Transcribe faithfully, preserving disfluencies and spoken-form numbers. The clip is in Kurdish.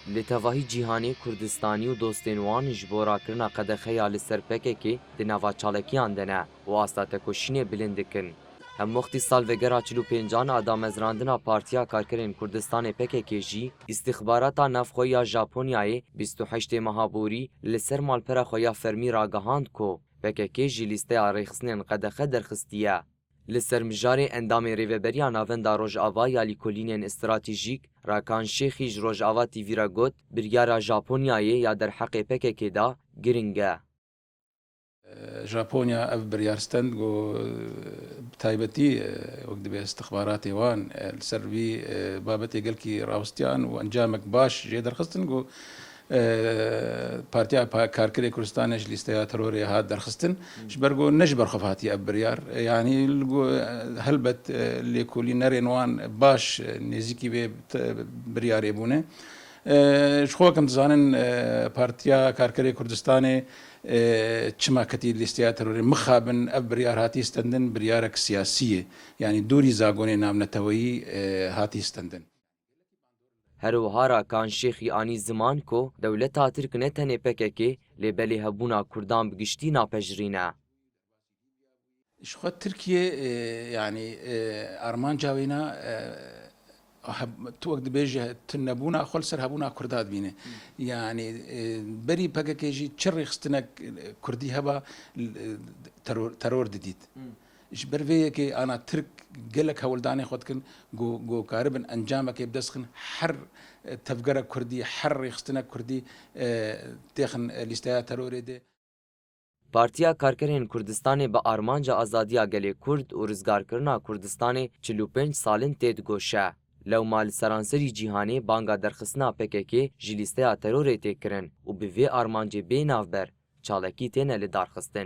Li tevahî cîhanê Kurdistanî û dostên wan ji bo rakirina qedexe ya li ser P K K di nava çalekiyan de ne û asta tekoşînê bilind dikin. Hemwextî salvegera çil û pêncan a damezrandina Partiya Karkerên Kurdistanê P K K jî, îstixbarata navxwe ya Japonyayê bîst û heştê meha borî li ser malpera xwe ya fermî ragihand ku P K K ji lîsteya rêxistinên qedexe derxistiye. Li ser mijarê endamê Rêveberiya Navenda Rojava ya Lîkolînên Stratejîk, Rakan Şêxî ji Rojava T V re got, biryara Japonyayê ya derheqê P K K de giring e. Japonya ev biryar stend, got, bi taybetî, wek dibê istixbaratê wan, li ser vî babetê gelkî rawistiyan û encamek baş jê derxistin, got, Partiya Pa-, Karkerê Kurdistanê ji lîsteya terorê hat derxistin. Ji ber ku ne ji ber xwe hatiye ev biryar. Yanî li go-, helbet, lêkolînerên wan baş, nêzîkî vê te-, biryarê bûne. Ji xwe wek em dizanin, Partiya Karkerê Kurdistanê çima ketî lîsteya terorê? Mixabin ev biryar hatî stendin, biryarek siyasî ye. Yanî dûrî zagonê navneteweyî hatî stendin. Her wiha Rakan Şêxî anî ziman ku dewleta Tirk ne tenê P K K, lê belê hebûna Kurdan bi giştî napejirîne. Ji xwe Tirkiye, e, yanî, e, armanca wêna, e, heb-, tu wek dibêje tunebûna xwe li ser hebûna Kurda dibîne. Yanî, e, berî P K K jî çi rêxistinek, e, Kurdî heba, e, teror, teror didît. Ji ber vê yekê ana Tirk gelek hewldanê xwe dikin, ku, ku karibin encamekê bi dest xin, her, e, tevgera Kurdî, her rêxistinek Kurdî, e, têxin, e, lîsteya terorê de. Partiya Karkerên Kurdistanê bi armanca azadiya gelê Kurd û rizgarkirina Kurdistanê çil û pênc sal in tê digoşe. Lewma li seranserî cîhanê banga derxistina P K K ji lîsteya terorê tê kirin û bi vê armancê bê navber çalakî têne lidarxistin.